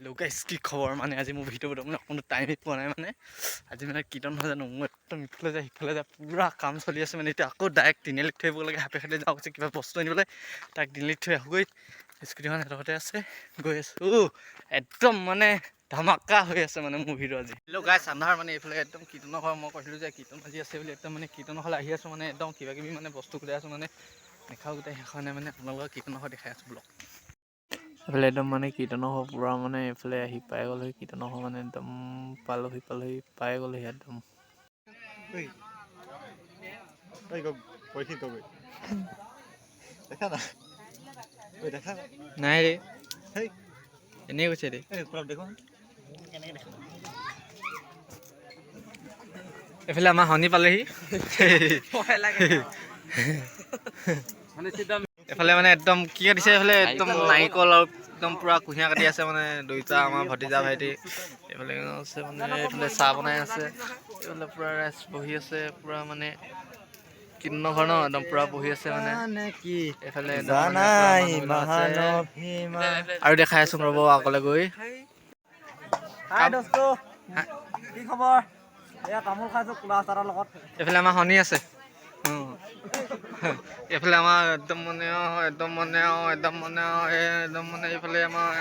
Hello' গাইছ, কি খবৰ? মানে আজি মোৰ ভিডিঅ' বনাবলৈ অকণো টাইমেই পোৱা নাই। মানে আজি মানে কীৰ্তন নহয় জানো, মোৰ একদম ইফালে যায় সিফালে যায়, পূৰা কাম চলি আছে। মানে এতিয়া আকৌ ডাইৰেক্ট তিনিআলিত থৈ আহিব লাগে। সাপেখাতি যাওঁ কৈছে কিবা বস্তু আনিবলৈ, তাক তিনিআলিত থৈ আহোঁগৈ। স্কুটিখন সিহঁতৰ ঘৰতে আছে, গৈ আছোঁ। একদম মানে ধামাকা হৈ আছে মানে মোৰ ভিডিঅ' আজি। হেল্ল' গাইছ, আন্ধাৰ। মানে এইফালে একদম কীৰ্তনৰ ঘৰ, মই কৈছিলোঁ যে কীৰ্তন আজি আছে বুলি, একদম মানে কীৰ্তনৰ ঘৰলৈ আহি আছোঁ। মানে একদম কিবা কিবি মানে বস্তু গোটাই আছোঁ, মানে নেখাওঁ গোটাই শেষ হোৱা নাই। মানে আপোনালোকৰ কীৰ্তনৰ ঘৰ দেখাই আছোঁ ব্লগ। এইফালে একদম মানে কীৰ্তনৰ ঘৰ পূৰা মানে এইফালে আহি পাই গ'লহি। কীৰ্তনৰ ঘৰ মানে একদম পালোহি পালোহি পাই গ'লহি একদম। দেখা না, দেখা। নাই ৰে, এনেই কৈছে দেই। দেখোন। এইফালে আমাৰ শনি পালেহি। এইফালে মানে একদম কি কাটিছে? এইফালে একদম নাৰিকল আৰু একদম পূৰা কুঁহিয়াৰ কাটি আছে। মানে দুইটা আমাৰ ভতিজা ভাইটি এইফালে আছে, মানে এইফালে চাহ বনাই আছে। এইফালে পূৰা ৰাইজ বহি আছে, পূৰা মানে কীৰ্তনৰ ঘৰ ন, একদম পূৰা বহি আছে। মানে এইফালে একদম মানে পূৰা মানুহবিলাক আছে আৰু দেখাই আছো, ৰ'ব আগলৈ গৈ। হাই দোস্ত, কি খবৰ? এয়া তামোল খাইছো কোলা চাহৰ লগত। এইফালে আমাৰ শনি আছে। এইফালে আমাৰ একদম মানে একদম মানে একদম মানে একদম মানে এইফালে আমাৰ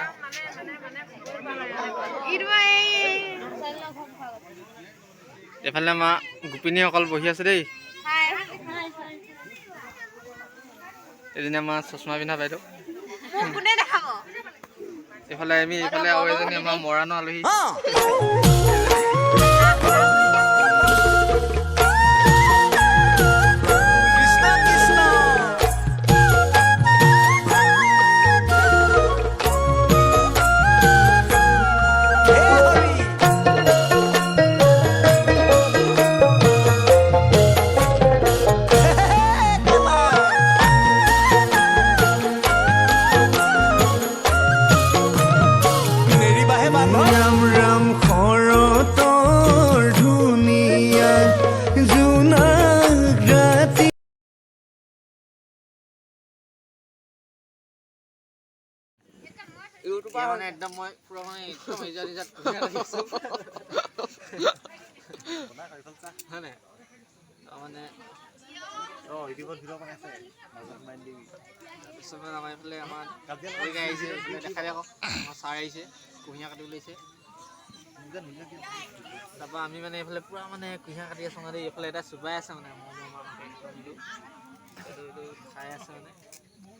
এইফালে আমাৰ গোপিনীসকল বহি আছে দেই। এজনী আমাৰ চশমা পিন্ধা বাইদেউ। এইফালে আমি এইফালে আৰু এজনী আমাৰ মৰাণৰ আলহী। ৰাম ৰাম শৰতৰ ধুনীয়া জোনাক ৰাতি। এতিয়া মানে একদম মই পুৰা মানে একদম ইজাত ইজাত ধুনীয়া লাগিছো, হয় নাই? মানে তাৰপিছত মানে আমাৰ এইফালে আমাৰ আহিছে, এইফালে দেখাই থাকক। আমাৰ ছাৰ আহিছে, কুঁহিয়াৰ কাটিবলৈ আহিছে। তাৰপৰা আমি মানে এইফালে পূৰা মানে কুঁহিয়াৰ কাটি আছোঁ। মানে এইফালে এটা চুবাই আছে, মানে এইটো এইটো খাই আছে। মানে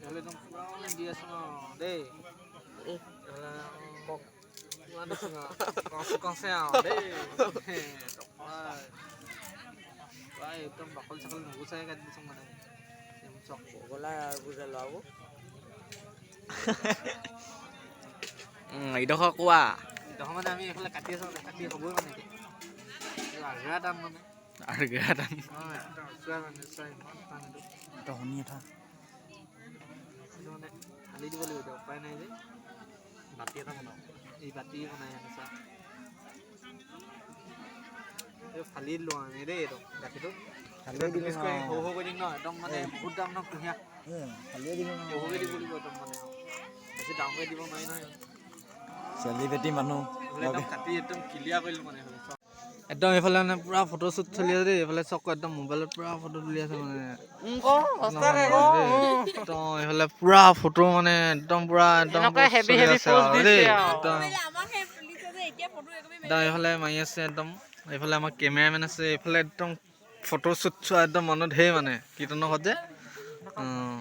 এইফালে একদম পূৰা মানে দি আছোঁ ন দেই। এইফালে কছে আৰু দেই, পূৰা একদম বাকলি চাকলি নুগুচাই কাটি দিছোঁ মানে চক। ইডোখৰ কোৱা। ইডোখৰ মানে আমি এইফালে কাটি আছোঁ, মানে কাটি হ'বই। মানে এতিয়া আগ্ৰা টান মানে আগ্ৰা টান। অঁ, একদম চোৱা, মানে চোৱা, ইমান টান এইটো। শুনি এটা। এইটো মানে ঢালি দিব লাগিব এতিয়া, উপায় নাই যে। বাতি এটা বনাওঁ। এই বাতি বনাই আনিছা, এই ফালি দিলোঁ আমি দেই। এইটো গাখীৰটো পিচ কৰি সৰু সৰু কৰি দিম ন, একদম মানে বহুত দাম ন কুঁহিয়াৰ। সৰুকৈ দিব লাগিব একদম, মানে বেছি ডাঙৰকৈ দিব নোৱাৰি নহয়। চেলিব্ৰিটি মানুহ। একদম কাটি একদম ক্লিয়াৰ কৰিলোঁ। মানে এইফালে চব একদম এইফালে মানে পূৰা ফটো শ্বুট চলি আছে দেই। এইফালে চক একদম মোবাইলত পূৰা ফটো তুলি আছে। মানে একদম এইফালে পূৰা ফটো মানে একদম পূৰা একদম চলি আছে আৰু দেই। একদম একদম এইফালে মাৰি আছে, একদম এইফালে আমাৰ কেমেৰামেন আছে। এইফালে একদম ফটো শ্বুট চোৱা একদম মানুহ ধেৰ, মানে কীৰ্তনৰ ঘৰত যে। অঁ।